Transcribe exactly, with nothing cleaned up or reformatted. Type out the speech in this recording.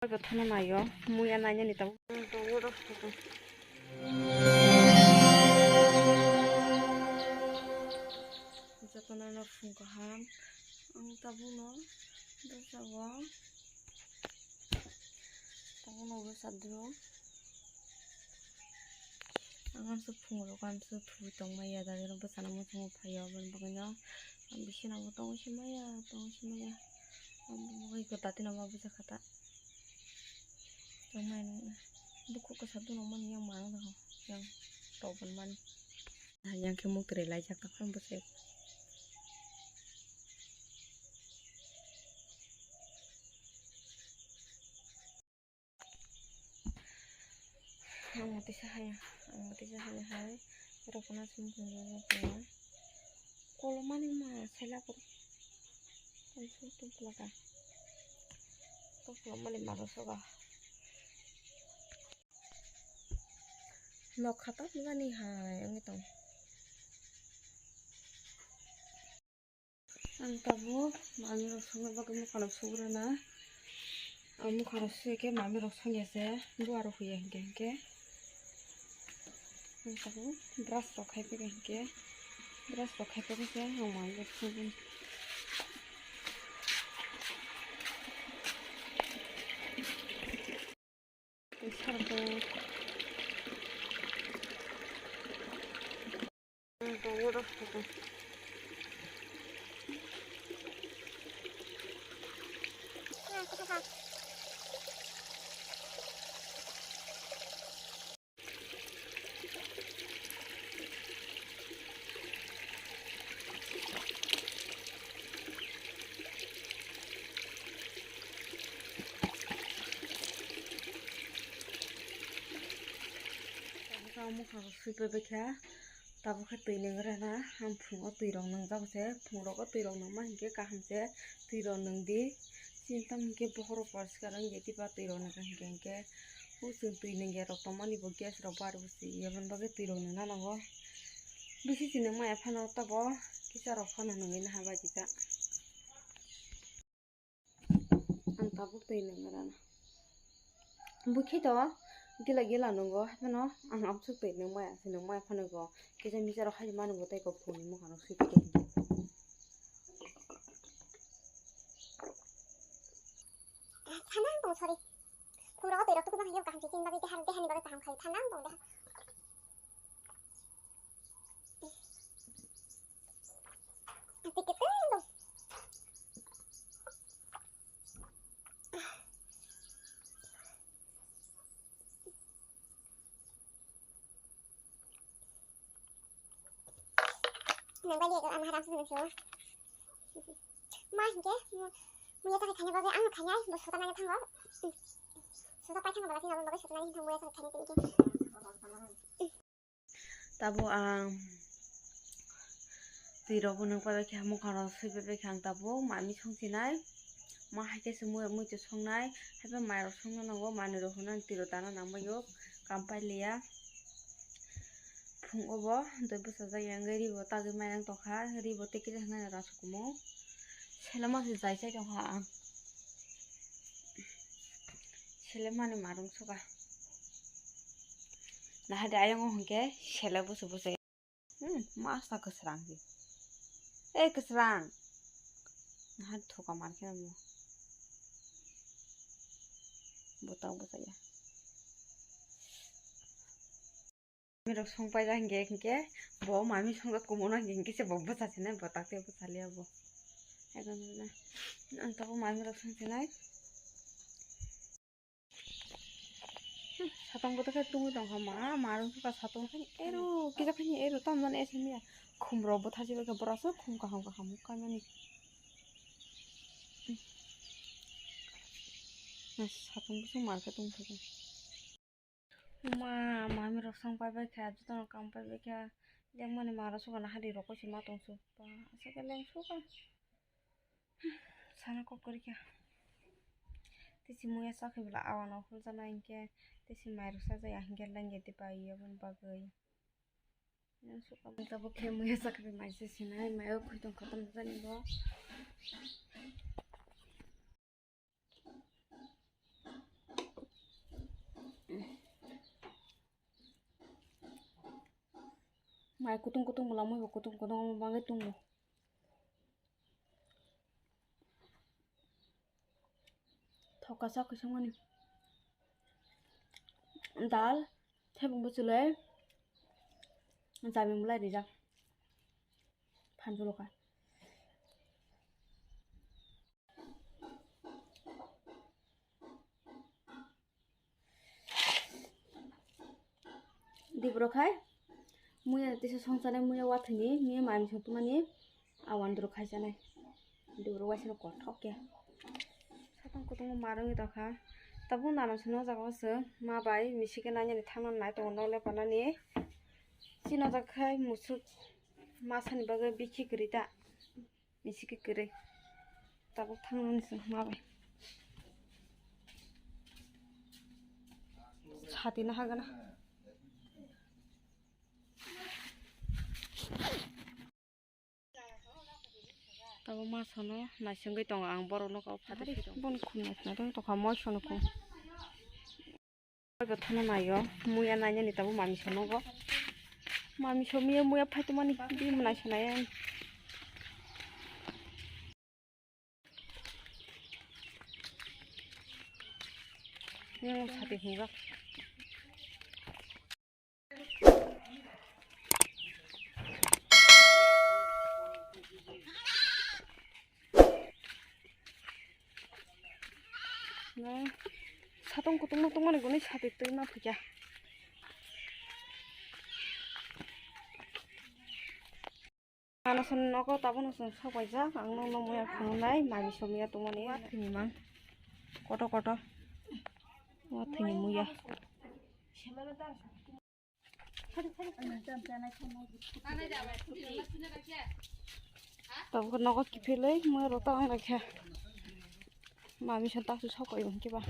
Bo thana naio, muya nainani tabuk. Jotono no phung kaham. Ang tabukno bwskango. Tabukno bwsa duro. Ang amsa phungrok amsa thubui tongmaya, dagero bwsano muchungo phaio, aboni bagwino ang bisino bo tongo simaya, tongo simaya. Ang bo bagwi ko datina ma bwsa kha ta. Tongmaya nung bukhuk kwsa dunokmani yang mano rw yang tobonmani. Yang khe muk twrwi laijak ta phano bwsai. Ang motisa haya, ang motisa haya hai, rokna sum sum sum sum. Kolomani ma sela ko. Ang sum tum pula ka. Tum pula mani ma soga. Nok khata mani hai, ang tong. Ang tabuk mami rok songna bagwi mukhano sugrana. Ang mukhano sui khe mami rok songya se buwa rok huya hinkhe hinkhe. Ang tabuk brush rok khai phaikha hinkhe, brush rok khai phaikha khe ang mami rok songwi. Tabuk khe ang mukhang sui pai bai kha, tabuk khe twi nwngrana, ang phungo twi rok nwngjak se, phung rogo twi rok nangma hinkhe kaham se, twi rok nwng di, chini tamo hinkhe bokhorok porska rwngya, tipa twi rok nangkha hinkhe hinkhe, o chwng twi nungya rok tongmani bo gas rok bar bo si, aboni bagwi twi rok nungna nango. Bisi si nungmaya phano tabo kisa rok phano nungwi naha bai kisa. Ang tabuk twi nung rana. Bukhe to gila gila nungo, haphano ang amsuk twi nung maya, nung maya phano go. Kisa misa rok hai mani bo tei kok phone ni mokang rok sui twi. Sana ang tong, sorry. Phone rogo twi rok tuku ma hai kaham se, chini bagwi dehan, dehani bagwi kaham khai. Sana ang tong, dehan. Nang bali ego ama haram sung sung. Ma hinkhe mu-, muya sakhe khanya bagwi ang khanya bo sota nanya thango. Sota pai thango bala sina bagwi sota nanya thango muya sakhe khanya tini. Tabo ang twi rok bo nung pai bai kha, mukhang rok sui pai bai kha ang tabo mami song sinai. Ma hai khe se mui, muitu songnai, haiba mai rok songna nango, manwi rok hwnna twi rok dana nang bai o, kam pai liya. Phung o bo dui bwsajak ya wngwi ri bo tagwi mailang tongkha, ri bo tei kisa hwnna ransukhumu. Selema se jai chai tongkha ang. Selemani marung suka. Nahade ayang o hwnkhe sele busu busu. Hmm, masa kwsrang di. Eh, kwsrang. Naha thuka mar khe mo. Botang bwsaya. Mami rok song paijak hinkhe, hinkhe bo mami songkha kumono hinkhe, hinkhe se bo bwsa sinai, bo tak tei bwsa liya bo. Ekdom na. Ang tabuk mami rok song sinai. Satong bo tei khe tungwi tongkha ma, ma rwng kha satong khe ero, kisa khe ero, tamo jani ese miya. Khum rok bwtharchi bai khe borok aswk khum kaham kaham kaimani. Satong bwswk mar khe tongthokgo. Ma, mami rok song pai bai kha, jotono kam pai bai kha. Lengmani ma rok sukha na hari rok koi se ma tong su. Ba, aswk khe leng sukha. Sana kok kwrwi kha. Tei se muya chakhe bwla awan o hwnjana hinkhe tei se mai rok sajaya hinkhe lengya tei pai aboni bagwi. Tabuk khe muya chakhe mai se sinai mai o khoi tong kha tamo jani bo. Mai kutung kutung bwla, mui bo kutung kutung, omo bagwi tongo. Thoka sa kisa mani. Dal, thebung bo chulai, jami mulai rijak. Phanjolo ka. Dibro khai muya tisa songchane, muya wathini, muya mami songtumani, awan duro khai chanai. Dibro waisano kothok ya. Satang kutung marung ito kha. Tabuk nano sino jaga o se ma bai misike nanya ni thangna nai tongo, nole panani. Chino jaga khai musuk masani bagwi bikhi kwrwi ta. Misike kwrwi. Tabuk thangnani se ma bai. Sati na hagana. Tabuk ma sono naisingwi tongo ang borokno kok phate. Boni khum naisingwi tongkha moisono khum. Oi bo thana naio, muya nainani tabuk mami sonogo. Mami somiya muya phaitomani bini mwnaisa nai ani. Yang sati hunga. Satong kutung no tongmani gwnwi sati twi ma phikya. Ano chwng nogo tabukno chwng sok paijak, ang nokno muya phunuknai, mami somiya tongmani. Wathwini mang kotor kotor, wathwini muya. Tabuk nogo kiphilwi muya rota ang laikha. Mami son tasu sok oi hwnkhe ba.